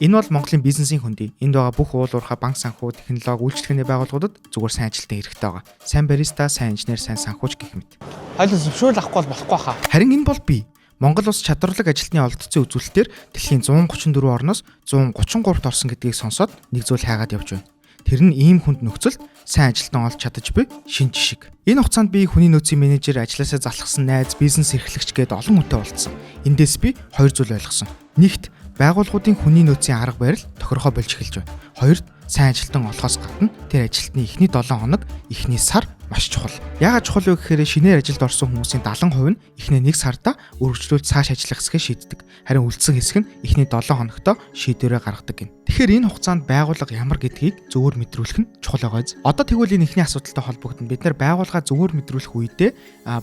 Энэ бол Монголын бизнесийн хөндий. Энд байгаа бүх уул уурхай, банк санхүү, технологи, үйлчилгээний байгууллагуудад зүгээр сайн ажилтан хэрэгтэй байгаа. Сайн бариста, сайн инженер, сайн санхүүч гэх мэт. Хоёул зөвшөөрөл авахгүй бол болохгүй хаа. Харин энэ бол би. Монгол улс чадварлаг ажилтны олдцсон үзүүлэлтээр дэлхийн 134 орноос 133-т орсон гэдгийг сонсоод нэг зүйл хайгаад явж байна. Тэр нь ийм хүнд нөхцөлд сайн ажилтан олж чадаж буй шин жишг. Энэ хугацаанд би хүний нөөцийн менежер, ажилласаа залхсан найз, бизнес эрхлэгч гээд олон хүнтэй уулзсан. Эндээс би хоёр зүйл ойлгосон. Нэгт, байгууллагуудын хүний нөөцийн арга барил тохирохоо болж эхэлж байна. Хоёрт, сайн ажилтан олохоос гадна тэр ажилтны эхний 7 хоног, эхний сар маш чухал. Яагаад чухал вэ гэхээр шинээр ажилд орсон хүмүүсийн 70% нь эхний 1 сарда өргөжлүүлж цааш ажиллах хэсгээ шийддэг. Харин үлдсэн хэсэг нь эхний 7 хоногтоо шийдвэрээ гаргадаг гин. Тэгэхээр энэ хугацаанд байгууллага ямар гэдгийг зөвөр мэдрүүлэх нь чухал байгаа биз. Одоо тэгвэл энэ эхний асуудалтай холбогдоно. Бид нар байгууллагаа зөвөр мэдрүүлэх үедээ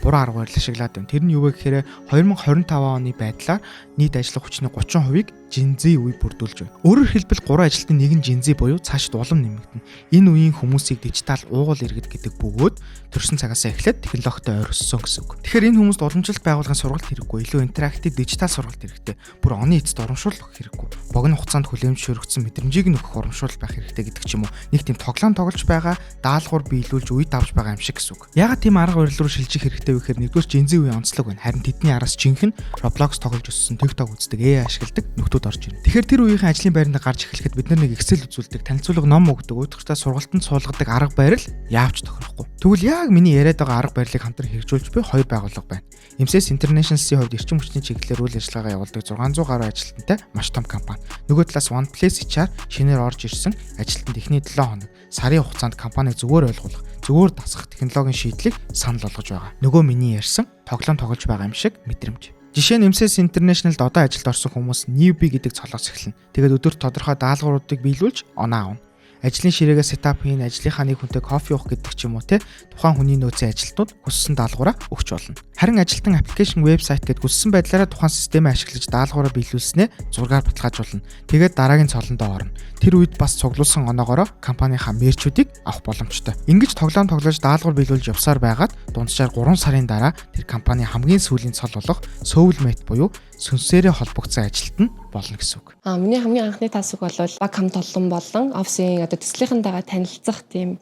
буруу арга барил ашиглаад байна. Тэр нь юу вэ гэхээр 2025 оны байдлаар нийт ажиллах хүчний 30%-ыг Gen Z үе бүрдүүлж байна. Өөрөөр хэлбэл 3 ажилтны нэг нь Gen Z буюу цаашид улам нэмэгдэнэ. Энэ үеийн хүмүүсийг дижитал уугуул иргэд гэдэг бөгөөд төрсэн цагаасаа эхлээд технологитой ойр өссөн гэсэн үг. Тэгэхээр энэ хүмүүст уламжлалт байгууллагын сургалт хэрэггүй, илүү интерактив дижитал сургалт хэрэгтэй. Бүр оны эцэст урамшуул өгөх хэрэггүй. Богино хугацаанд хүлээмж шөрөгдсөн мэдрэмжийг нь өгөх урамшуул байх хэрэгтэй гэдэг ч юм уу. Нэг тийм тоглоом тоглож байгаа, даалгавар биелүүлж үе давж байгаа юм шиг гэсэн үг. Яагаад тийм арга барил руу шилжих хэрэгтэй вэ гэхээр нэгдүгээр Gen Z үеийн онцлог байна. Харин тэдний араас жинхэнэ Roblox тоглож өссөн, TikTok үздэг, AI ашигладаг нөхдүүд орж ирнэ. Тэгэхээр тэр үеийнхэн ажлын байранд гарч эхлэхэд бид нар нэг Excel үзүүлдэг, танилцуулга ном өгдөг, уйдгартай сургалтанд суулгадаг арга барил яавч тохирохгүй. Тэгвэл яг миний яриад байгаа арга барилыг хамтран хэрэгжүүлж буй хоёр байгууллага байна. MCS International-ийн хувьд эрчим хүчний чиглэлээр үйл ажиллагаагаа явуулдаг 600 гаруй ажилтнтай маш том компани. Нөгөө талаас One Place HR шинээр орж ирсэн ажилтнанд эхний 7 хоног, сарын хугацаанд компанийг зөвөр ойлгуулах, зөвөр дасгах технологийн шийдлийг санал болгож байгаа. Нөгөө миний ярьсан тоглоом тоглож байгаа юм шиг мэдрэмж. Жишээ нь MCS International-д одоо ажилд орсон хүмүүс newbie гэдэг цолоос эхэлнэ. Тэгээд өдөрт тодорхой даалгавруудыг биелүүлж оноо авна. Ажлын ширээгээ setup хийн, ажлынхаа нэг хүнтэй кофе уух гэдэг ч юм уу те, тухайн хүний нөөцийн ажилтнууд хүссэн даалгавраа өгч болно. Харин ажилтан application, вебсайт гэдээ хүссэн байдлаараа тухайн системээ ашиглаж даалгавраа биелүүлснээ зургаар баталгаажуулна. Тэгээд дараагийн цолондоо орно. Тэр үед бас цуглуулсан оноогоороо компанийнхаа merch үүдийг авах боломжтой. Ингэж тоглоом тоглож, даалгавар биелүүлж явсаар байгаад дунджаар 3 сарын дараа тэр компани хамгийн сүүлийн цол болох soulmate буюу сүнсээрээ холбогдсон ажилтан болно гэсэн үг. Миний хамгийн анхны task бол баг хамт олон болон офисын одоо төслийнхэнтэйгээ танилцах тийм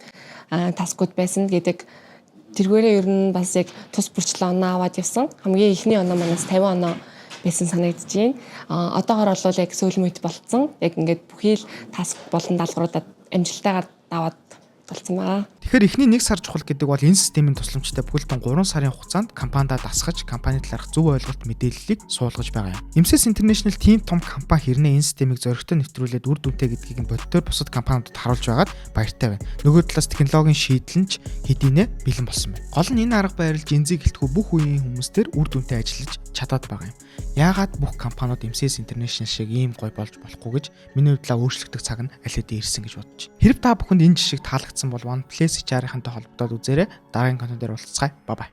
task ууд байсан гэдэг. Тэргээрээ ер нь бас яг тус бүрчлэн оноо аваад явсан. Хамгийн эхний оноо манаас 50 оноо байсан санагдаж байна. Одоогор бол яг soulmate болцсон. Яг ингээд бүхий л task болон даалгавруудад амжилттайгаар даваад болсон байгаа. Тэгэхээр эхний нэг сар чухал гэдэг бол энэ системийн тусламжтай бүхэлдэн 3 сарын хугацаанд компанида дасгаж, компани талаарх зөв ойлголт, мэдээллийг суулгаж байгаа юм. MCS International тийм том компани хэрнээ энэ системийг зоригтой нэвтрүүлээд үр дүнтэй гэдгийг нь боддоор бусад компаниудад харуулж байгаад баяртай байна. Нөгөө талаас технологийн шийдэл нь ч хэдийнэ бэлэн болсон байна. Гол нь энэ арга барил Gen Z гэлтгүй бүх үеийн хүмүүс төр үр дүнтэй ажиллаж чадаад байгаа юм. Яагаад бүх компаниуд MCS International шиг ийм гоё болж болохгүй гэж миний хувьд л өөрчлөгдөх цаг нь аль хэдийн ирсэн гэж бодож байна. Хэрв та бүхэнд энэ жишг таалагдсан бол One Place HR-ынхантай холбогдоод үзээрэй. Дараагийн контент дээр уулзцгаая. Bye bye.